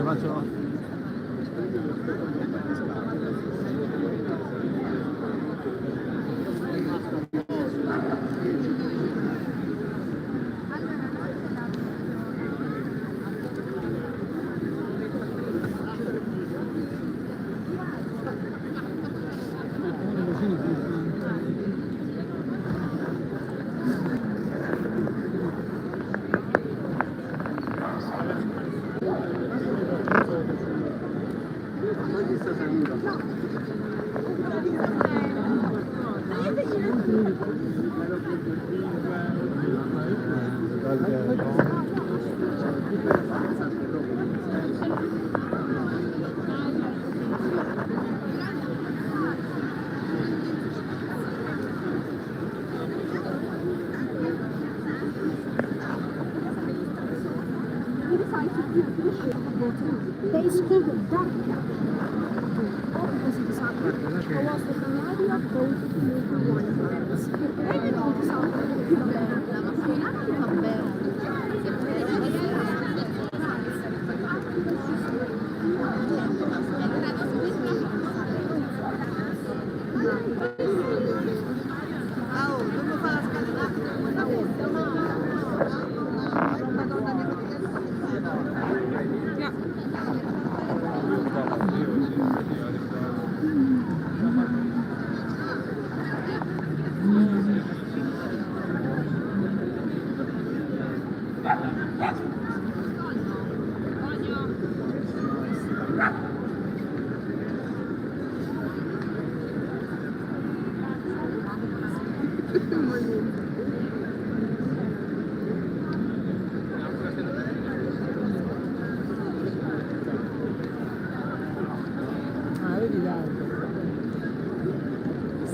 Faccio. That is called dark.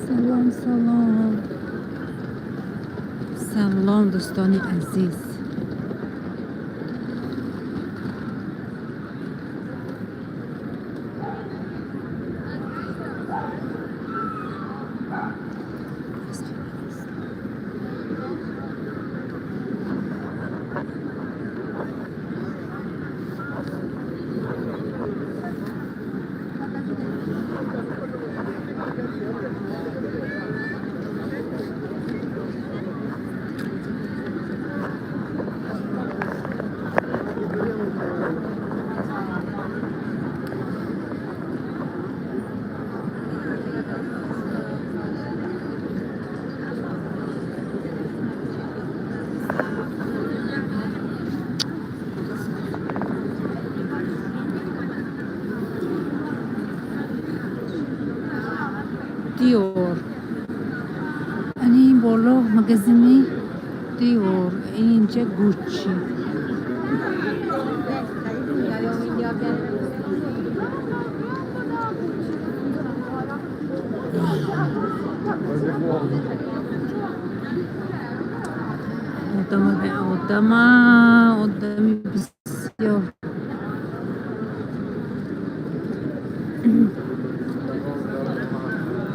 Салом, салом, салом, дӯстони азиз. Диор, ани боло магазини Диор, инҷа Гуччи. Одама бе одама, одами бисёр.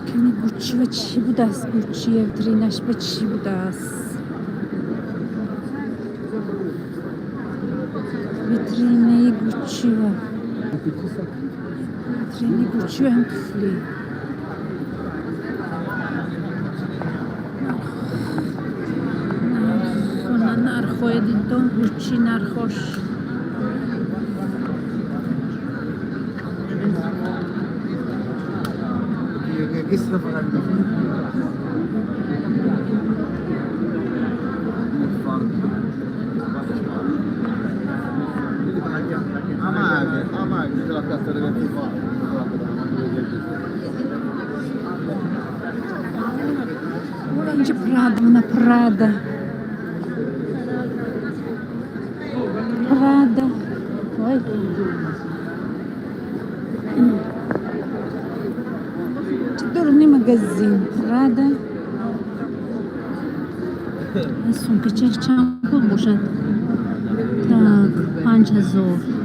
Кани, Гуччи ва чӣ будааст? Гуччи витринаш ба чӣ будааст? Витринаи Гуччива, витринаи Гуччива ҳам туфли. Нархона, нархҳоя дидом, Гуччи нархош. Che sta facendo? A Maghi, c'è la piazza delle 24. Инҷа Прада, мана Прада. Прада. Ой. Чӣ магазин Прада. Сумкачаш чанд пул бошад? Так, 5000.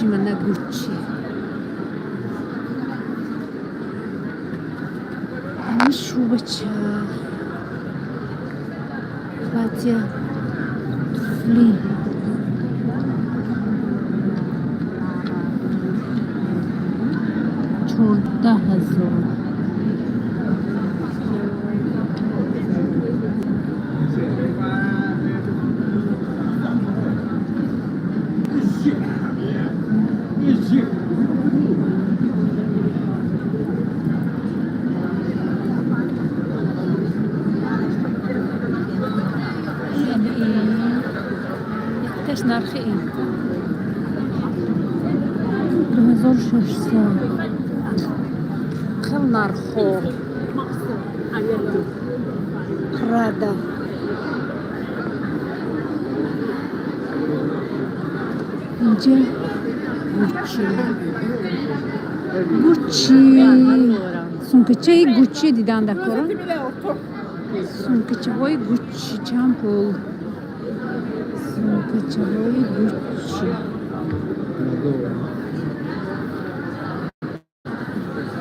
Гуччи, мана Гуччи. Ами шубача, платья, туфли. 14 000. Яъне якташ нархи ин 2600. Хел нархҳо. Прада. Инҷа Гуччи. Гуччи. Сумкачаи Гуччи дидан дакора. Сумкачаҳои Гуччи чанд пул? Сумкачаҳои Гуччи. Madonna.